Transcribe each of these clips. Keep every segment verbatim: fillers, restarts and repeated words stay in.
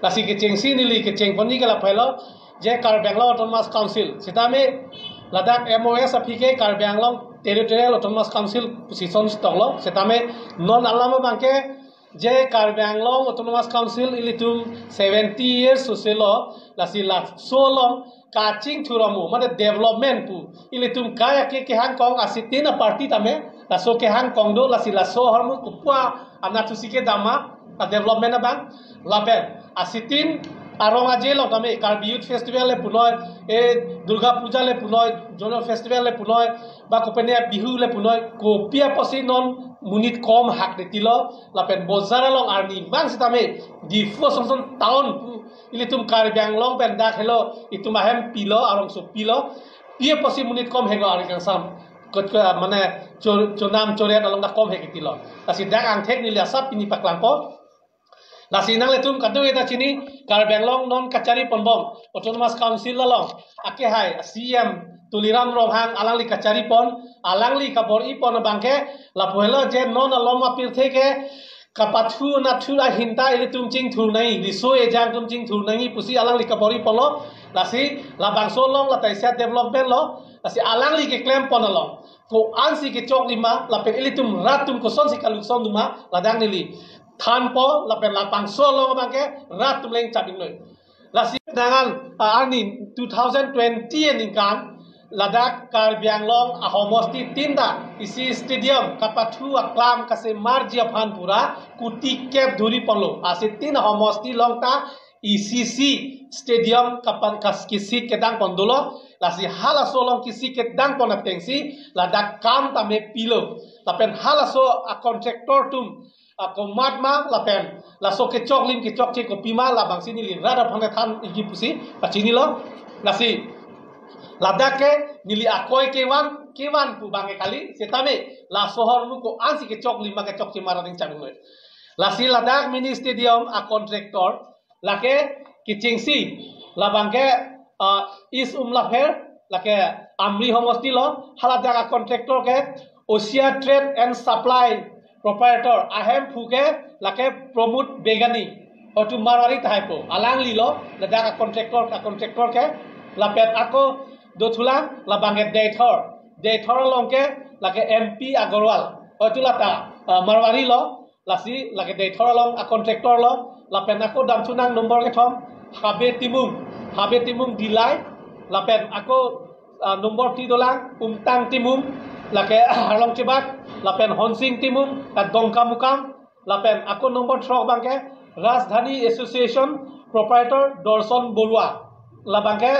Lasi kechengsi neli kecheng ponji ke lapu helo, je Karbi Anglong Autonomous Council sitame ladak M O S aphi ke Karbi Anglong Territorial Autonomous Council position stoklo, sitame non alam abang ke je Karbi Anglong Autonomous Council ilitum seventy years soselo, lasi laso along kachingthur amo, mane development pu ilitum kaya ke kehang kong asitin a party tame, laso kehang kong do, lasi laso ahormu kopi anatthu si kedam ma, a development abang. Lapen asitin arong aje along tame Karbi Youth Festival le punoi, e Durga Puja le punoi, Zonal Festival le punoi, ba kopine Bihu le punoi, kopi apotsi non monit kom hak detilo, lapen bojar along arni mang sitame Diphu asonson town pu ilitum Karbi Anglong pen dak helo, itum ahempilo, arongsopi lo, pi apotsi monit kom hek lo arni kangsam. Kot ko mane cho-, chonam choret along dak kom hek detilo. Lasi dak angthek neli asap pini paklangpo. Lasi nanglitum kadokave ta chini, Karbi Anglong non kachari ponbom Autonomous Council along akehai C M Tuliram Ronghang alangli kachari pon, alangli kabor-i pon abang ke lapu helo je non alom apirthe ke kapathu anatthu ahin ta ilitum chingthur nangji, riso ejang atum chingthur nangji pusi alangli kabor-i ponlo. Lasi labangso along lata isi a development lo, lasi alangli keklem pon along ko-ansi kechoklim ma, lapen ilitum rat atum kosonsi kalukson dun ma, ladak neli thanpo, lapen labangso along abang ke rat atum le ingchap ingnoi. Lasi nangan, ah, arni two thousand twenty aningkan ladak Karbi Anglong ahomosti tin ta isi stadium kapathu aklam kasemarji aphan pura kuti kep dhuri ponlo. Asitin ahomosti along ta isi isi stadium kapan kas kisi kedang pon dolo. Lasi halaso along kisi kedang pon atengsi ladak kam tame pilo. Lapen halaso a contractor atum a komat ma, lapen laso kechoklim kechokche kopi ma, labangsi neli rat aphan than igi pusi pachinilo. Lasi ladak ke neli akoi kevan, kevan pu abang ke kali, sitame laso ahormu ko-ansi kechoklim ma kechokche ma rat aning cham ingnoi. Lasi ladak mini stadium a contractor lake kechengsi labang ke, ah, East Umlapher, lake Amri homosti lo, haladak a contractor ke Asia Trade and Supply proprietor ahemphu ke lake Pramod Begani, otu Marwari tahai po, alangli lo ladak a contractor, a contractor ke. Lapen ako dothulang labang ke Deithor, Deithor along ke lake M P Agarwal, otu lata, ah, Marwari lo. Lasi lake Deithor along a contractor lo, lapen ako damthunang number kethom, Habe Timung, Habe Timung Dillai, lapen ako, ah, number phli dolang Umtang Timung, lake Arlong Chebat, lapen Honsing Timung, ah, Dongkamukam, lapen ako number throk abang ke Rajdhani Association proprietor Dorson Borua, labang ke,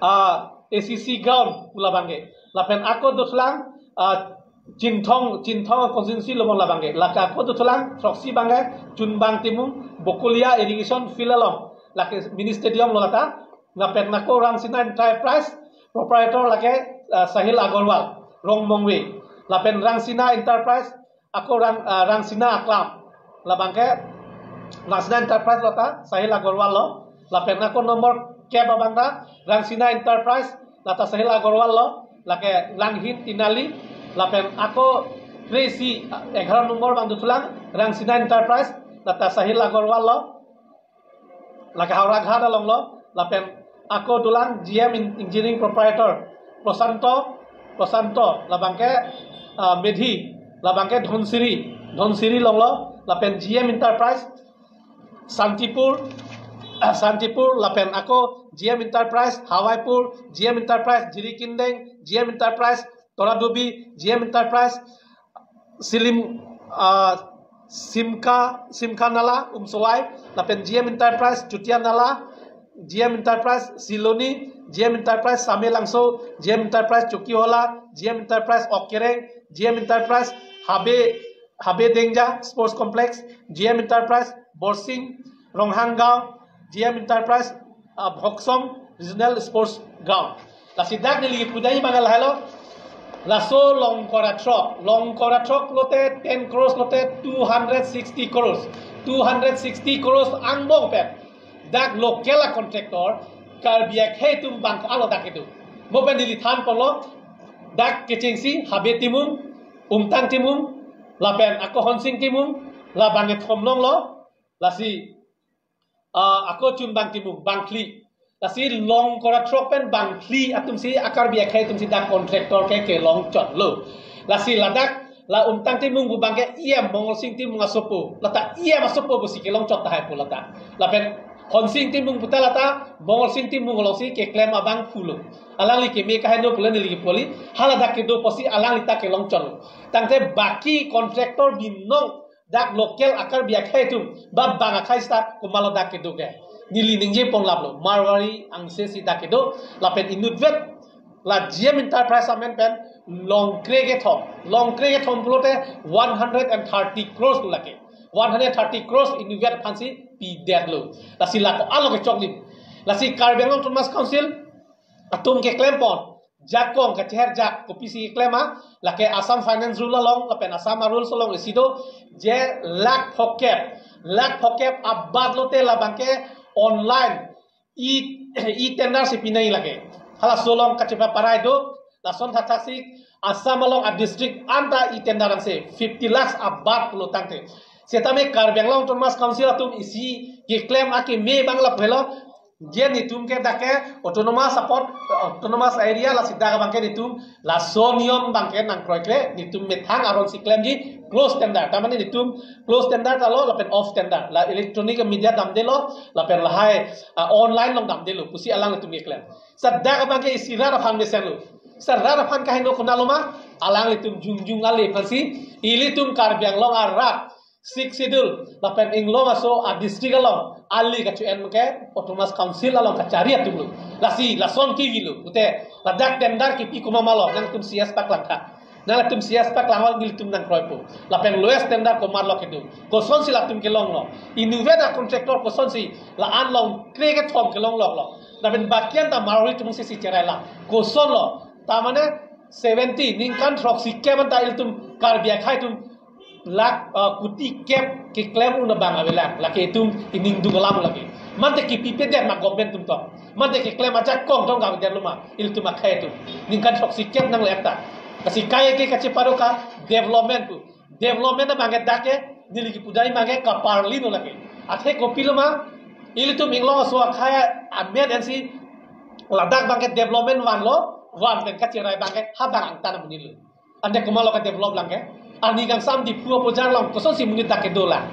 ah, A C C ground pu labang ke. Lapen ako dothulang, ah, Chinthong, Chinthong constituency lo abang labang ke. Lake ako dothulang throksi abang ke Chunbang Timung, Bokolia Irrigation Field along, lake mini stadium lo lata. Lapen ako Rangsina Enterprise proprietor lake, ah, Sahil Agarwal, Rongmongve. Lapen Rangsina Enterprise ako Rang, ah, Rangsina aklam, labang ke Rangsina Enterprise lata Sahil Agarwal lo. Lapen ako number kep abang ta Rangsina Enterprise lata Sahil Agarwal lo, lake Langhin Tinali. Lapen ako kre-isi, ah, egharo number abang dothulang Rangsina Enterprise lata Sahil Agarwal lo, lake Howraghat along lo. Lapen ako dolang G M in-, Engineering proprietor Prosanto, Prosanto, labang ke, ah, Medhi, labang ke Dhansiri, Dhansiri along lo. Lapen G M Enterprise Santipur, ah, Santipur, lapen ako G M Enterprise Hawaipur, G M Enterprise Jirikindeng, G M Enterprise Toradubi, G M Enterprise Silim, ah, Simka, Simka Nala, Umsowai, lapen G M Enterprise Chutia Nala, G M Enterprise Siloni, G M Enterprise Samelangso, G M Enterprise Chokihola, G M Enterprise Okereng, G M Enterprise Habe, Habe Dengja Sports Complex, G M Enterprise Borsing, Ronghang Gaon, G M Enterprise, ah, Bhoksong Regional Sports Ground. Lasi dak neli pudai mangal halo. Laso Longkor Athrok, Longkor Athrok lote ten crores lote two hundred sixty crores. Two hundred sixty crores angbong pen dak local a contractor Karbi akhei atum bang alo dak itu. Mo pen neli than ponlo, dak kechengsi Habe Timung, Umtang Timung, lapen ako Honsing Timung, labang kethom along lo. Lasi ah, ako Chunbang Timung, bangphli. Lasi Longkora throk pen bangphli atum si a-Karbi akhei atum si dak contractor ke kelongchotlo. Lasi ladak la Umtang Timung pu abangke E M Mongolsing Timung asopo. Lata E M asopo pusi kelongchot tahai pu lata. Lapen Honsing Timung puta lata Mongolsing Timung alongsi keklem abangphu lo. Alangli keme kaheno pule neli kepoli. Haladak kedo pusi alangli ta kelongchotlo. Tangte baki contractor binong dak local a-Karbi akhei atum, ba bang akhei seta komatlo dak kedo ke. Neli ningje ponlaplo, Marwari angse si dak kedo, lapen inutvet la G M Enterprise amen pen long krekethom, long krekethom pulote one hundred and thirty crores tu lake. One hundred thirty crores inutvet aphansi pidetlo. Lasi lako alo kechoklim. Lasi Karbi Anglong Autonomous Council atum keklempon jakong kacheher jak kopisi keklem ma, lake Assam Finance Rule along lapen Assam a-rules along isi do, je lakh phokep, lakh phokep abat lote labangke online e, e-tender si pinai lake. Halaso along kachepaparai do, lason thathaksi Assam along a-district anta e-tender angse fifty lakhs abat pulo tangte. Setame Karbi Anglong Autonomous Council atum isi keklem akeme abang lapu helo, je netum ke dak ke autonomous apot, autonomous area, lasi dak abangke netum laso niyom abangke nangkroikre, netum methang aron si klemji close tender. Tamane netum close tender ta lo lapen off tender. La electronic media damdelo, lapen lahai, ah, online along damdelo pusi alanglitum keklem. Seta dak abangke isi rat aphan mesenglo. Seta rat aphan kaheno konatlo ma, alanglitum jongjong ale aphansi ilitum Karbi Anglong arat Sixth Schedule lapen inglong aso a-district along ali kacho-en ke Autonomous Council along kachari atumlo. Lasi lason kevilo pute, ladak tender kepi komat ma lo, nangtum C S paklangtha. Nangtum C S paklang, nelitum nangkroipo. Lapen lowest tender komatlo kedo, kosonsi latum kelonglo, inutvet a-contractor kosonsi la-an long krekethom kelongloklo. Lapen baki anta Marwari Timung si si cherai la, kosonlo? Tamane seventy, ningkan throksi kep anta ilitum Karbi akhei atum lakh, ah, kuti kep keklem un abang avelang. Lake itum ining duk alam lake. Mante kepipedet ma government atum tong? Mante keklem ajakong tong kavedetlo ma ilitum akhei atum? Ningkan throksi kep nangle-et ta. Lasi kai ke kacheparo ka development pu. Development abangke dak ke neli kipudai abangke kaparlino lake. Athe kopilo ma, ilitum inglong aso akhei amen ensi ladak abangke development vanlo, van pen kacherai abangke ha abang angtan amonitlo. Ante komatlo ke-develop lang ke? Arni kangsam Diphu apujar along kosonsi monit dak kedo lang?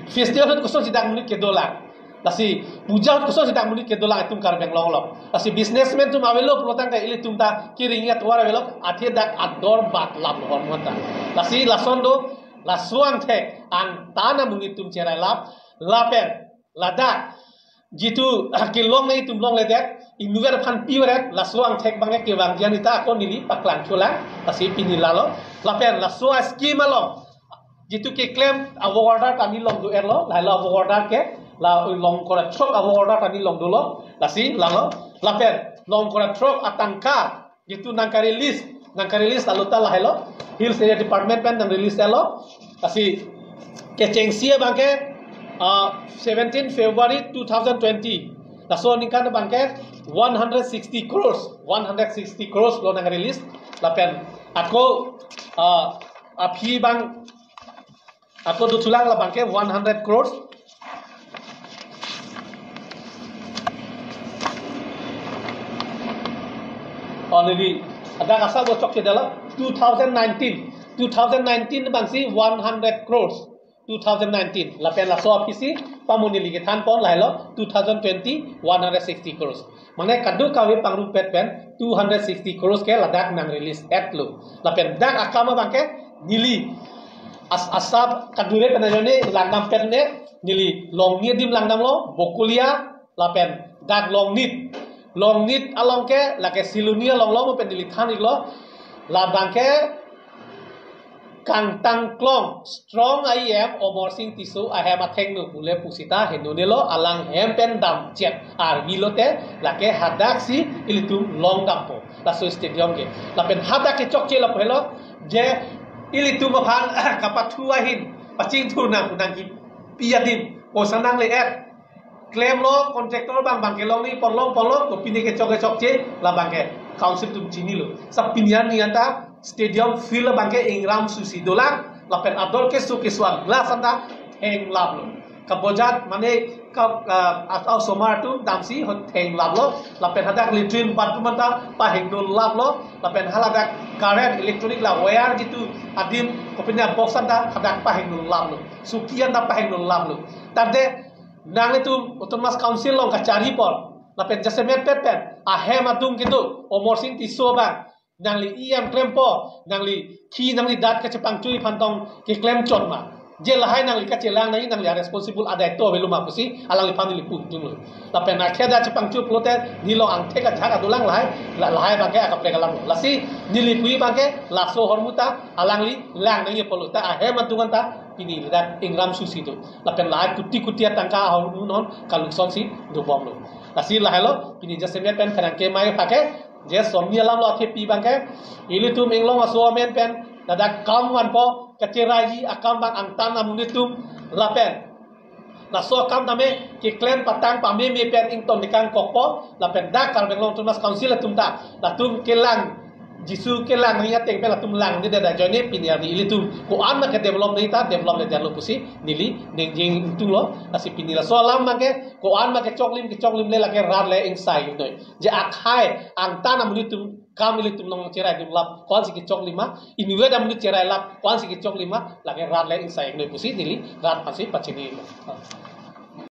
Festival ahut kosonsi dak monit kedo lang? Lasi puja ahut kosonsi dak monit kedo lang itum Karbi Anglong along? Lasi businessman atum avelo pulo tangte ilitum ta kering atovar avelo, athe dak ador bat lap lo hormon ta. Lasi lason do, laso angthek angtan amonit atum cherai lap, lapen ladak jitu kelong nangji atum longledet, inutvet aphan pivaret, laso angthek abangke kevang jani ta ako neli paklangthulang, lasi pini lalo. Lapen laso a-scheme along jitu keklem a-work order ta neli longdo-etlo, lahelo a-work order ke, la Longkora throk a-work order ta neli longdolo, lasi lalo. Lapen Longkora throk atangka jitu nangka-release, nangka-release alo ta lahelo, Hills Area Department pen nang-release-etlo. Lasi kechengsi abangke, ah, seventeen February two thousand twenty. Laso aningkan abangke one hundred sixty crores, one hundred sixty crores lo nang-release. Lapen ako, ah, aphi abang ako dothulang, labangke one hundred crores. Already, ada kasa bocok ke dalam two thousand nineteen. Two thousand nineteen abangsi one hundred crores. Two thousand nineteen. Lapen laso aphisi pamuni ligi thanpon lahelo two thousand twenty, one hundred sixty crores. Mane kadokave pangrumpet pen two hundred sixty crores ke ladak nang-release-etlo. Lapen dak akam abangke neli as-, asap kadure pen ajone langdam pen ne, neli Longni adim langdamlo, Bokolia, lapen dak Longnit. Longnit along ke lake Siloni along lo pen neli than-iklo. Labangke Kangtangklong strong a-E M Amarsing Tisso ahem athengno pule pusita henonelo, alangli hem pen damchet arvi lote lake hadaksi ilitum longdampo laso stadium ke. Lapen hadak kechokche lapu helo, je ilitum aphan kapathu ahin pachingthur nang, nangkipi adim poisa nangle-et. Klemlo, contractor abang abangke longni ponlong ponlong, kopine kechok kechokche, labangke council atum chinilo. Sa pini arni anta stadium field abangke ingram susi dolang, lapen ador keso keso a-glass anta thenglaplo. kabojat mane ka, ah, at-, osomar atum damsi hot theng laplo, lapen hadak latrine bathroom anta pahingno laplo, lapen haladak current electronic la wire jitu adim kopine box anta hadak pahingno laplo, suki anta pahingno laplo. Tangte nanglitum Autonomous Council along kachari apor, lapen jasemet pet pen ahem adung kedo Amarsing Tisso abang nangli E M klempo, nangli khi nangli dat kachepangchui aphan tong keklem chot ma? Je lahai nangli kachelang nangji, nangli a responsible adaito avelo ma pusi alangliphan neli pu ingtunglo. Lapen akheda chepangchui pulote neli along angthek ajahak adolang lahai, la-, lahai abangke akaprek alam. Lasi neli pu abangke laso ahormu ta alangli lang nangji pulote ahem adung anta pini ladak ingram susi do. Lapen lahai kuti kuti atangka ahormu non kalungsonsi dobomlo. Lasi lahailo pini jasemet pen pherangke mai phake je somni alam lo athepi abangke, ilitum inglong aso amen pen ladak kam vanpo, kacheraiji akam abang angtan amonit atum, lapen laso akam tame keklem patang pameme pen ington dikang kokpo, lapen dak Karbi Anglong Autonomous Council atum ta latum kelang, jisu kelang nangji ateng pen latum langdedetji ajoine pini arni ilitum ko-an ma ke develop nangji ta develop-ledetlo pusi neli ningjing ingtunglo. Lasi pini laso alam abangke ko-an ma kechoklim kechoklim le lake rat le ingsai noi. Je akhai angtan amonit atum kam ilitum along cherai atum lap ko-ansi kechoklim ma, inutvet amonit cherai lap ko-ansi kechoklim ma, lake rat le ingsai noi pusi neli rat aphansi pachinilo.